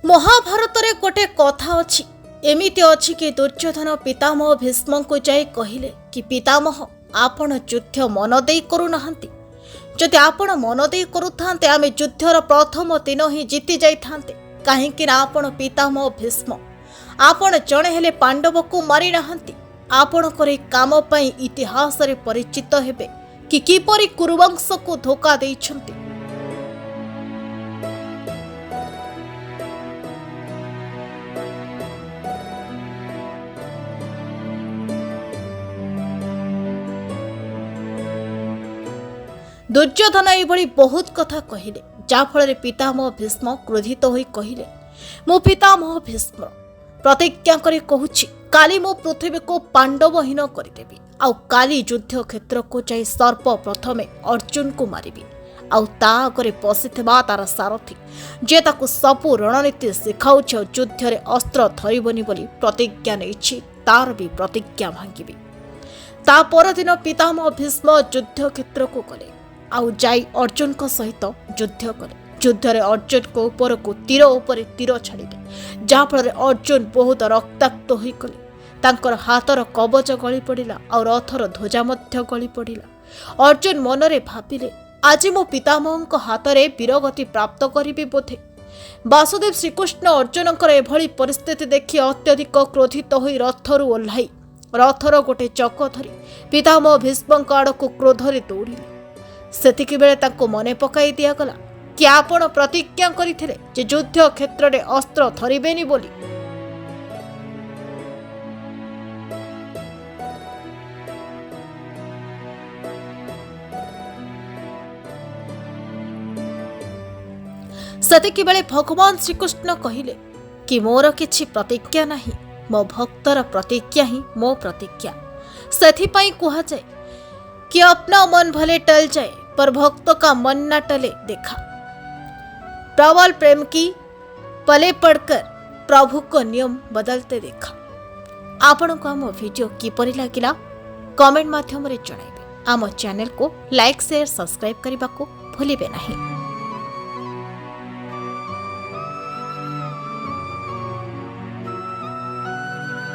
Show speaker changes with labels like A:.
A: ମହାଭାରତରେ ଗୋଟେ କଥା ଅଛି, ଏମିତି ଅଛି କି ଦୁର୍ଯ୍ୟୋଧନ ପିତାମହ ଭୀଷ୍ମଙ୍କୁ ଯାଇ କହିଲେ କି ପିତାମହ, ଆପଣ ଯୁଦ୍ଧ ମନ ଦେଇ କରୁନାହାନ୍ତି। ଯଦି ଆପଣ ମନ ଦେଇ କରୁଥାନ୍ତେ, ଆମେ ଯୁଦ୍ଧର ପ୍ରଥମ ଦିନ ହିଁ ଜିତି ଯାଇଥାନ୍ତେ। କାହିଁକି ନା ଆପଣ ପିତାମହ ଭୀଷ୍ମ, ଆପଣ ଜଣେ ହେଲେ ପାଣ୍ଡବକୁ ମାରିନାହାନ୍ତି। ଆପଣଙ୍କର ଏହି କାମ ପାଇଁ ଇତିହାସରେ ପରିଚିତ ହେବେ କି କିପରି କୁରୁବଂଶକୁ ଧୋକା ଦେଇଛନ୍ତି। ଦୁର୍ଯ୍ୟୋଧନ ଏଇଭଳି ବହୁତ କଥା କହିଲେ, ଯାହାଫଳରେ ପିତାମହ ଭୀଷ୍ମ କ୍ରୋଧିତ ହୋଇ କହିଲେ, ମୁଁ ପିତାମହ ଭୀଷ୍ମ ପ୍ରତିଜ୍ଞା କରି କହୁଛି, କାଲି ମୁଁ ପୃଥିବୀକୁ ପାଣ୍ଡବହୀନ କରିଦେବି। ଆଉ କାଲି ଯୁଦ୍ଧ କ୍ଷେତ୍ରକୁ ଯାଇ ସର୍ବ ପ୍ରଥମେ ଅର୍ଜୁନକୁ ମାରିବି, ଆଉ ତା ଆଗରେ ବସିଥିବା ତାର ସାରଥୀ ଯିଏ ତାକୁ ସବୁ ରଣନୀତି ଶିଖାଉଛି ଆଉ ଯୁଦ୍ଧରେ ଅସ୍ତ୍ର ଧରିବନି ବୋଲି ପ୍ରତିଜ୍ଞା ନେଇଛି, ତାର ବି ପ୍ରତିଜ୍ଞା ଭାଙ୍ଗିବି। ତା ପରଦିନ ପିତାମହ ଭୀଷ୍ମ ଯୁଦ୍ଧ କ୍ଷେତ୍ରକୁ ଗଲେ ଆଉ ଯାଇ ଅର୍ଜୁନଙ୍କ ସହିତ ଯୁଦ୍ଧ କଲେ। ଯୁଦ୍ଧରେ ଅର୍ଜୁନଙ୍କ ଉପରକୁ ତୀର ଉପରେ ତୀର ଛାଡ଼ିଲେ, ଯାହାଫଳରେ ଅର୍ଜୁନ ବହୁତ ରକ୍ତାକ୍ତ ହୋଇଗଲେ। ତାଙ୍କର ହାତର କବଚ ଗଳି ପଡ଼ିଲା ଆଉ ରଥର ଧ୍ୱଜା ମଧ୍ୟ ଗଳି ପଡ଼ିଲା। ଅର୍ଜୁନ ମନରେ ଭାବିଲେ, ଆଜି ମୁଁ ପିତାମହଙ୍କ ହାତରେ ବୀରଗତି ପ୍ରାପ୍ତ କରିବି ବୋଧେ। ବାସୁଦେବ ଶ୍ରୀକୃଷ୍ଣ ଅର୍ଜୁନଙ୍କର ଏଭଳି ପରିସ୍ଥିତି ଦେଖି ଅତ୍ୟଧିକ କ୍ରୋଧିତ ହୋଇ ରଥରୁ ଓହ୍ଲାଇ ରଥର ଗୋଟେ ଚକ ଧରି ପିତାମହ ଭୀଷ୍ମଙ୍କ ଆଡ଼କୁ କ୍ରୋଧରେ ଦୌଡ଼ିଲେ। ସେତିକି ବେଳେ ତାଙ୍କୁ ମନେ ପକାଇ ଦିଆଗଲା କି ଆପଣ ପ୍ରତିଜ୍ଞା କରିଥିଲେ ଯେ ଯୁଦ୍ଧ କ୍ଷେତ୍ରରେ ଅସ୍ତ୍ର ଧରିବେନି ବୋଲି। ସେତିକି ବେଳେ ଭଗବାନ ଶ୍ରୀକୃଷ୍ଣ କହିଲେ କି ମୋର କିଛି ପ୍ରତିଜ୍ଞା ନାହିଁ, ମୋ ଭକ୍ତର ପ୍ରତିଜ୍ଞା ହିଁ ମୋ ପ୍ରତିଜ୍ଞା। ସେଥିପାଇଁ କୁହାଯାଏ कि अपना मन भले टल जाए पर भक्तों का मन न टले। देखा प्रबल प्रेम की पले पड़कर प्रभु को नियम बदलते देखा। ଆପଣଙ୍କୁ ଆମ ଭିଡ଼ିଓ କିପରି ଲାଗିଲା କମେଣ୍ଟ ମାଧ୍ୟମରେ ଜଣାଇବେ। ଆମ ଚ୍ୟାନେଲକୁ ଲାଇକ୍, ସେୟାର, ସବସ୍କ୍ରାଇବ୍ କରିବାକୁ ଭୁଲିବେ ନାହିଁ।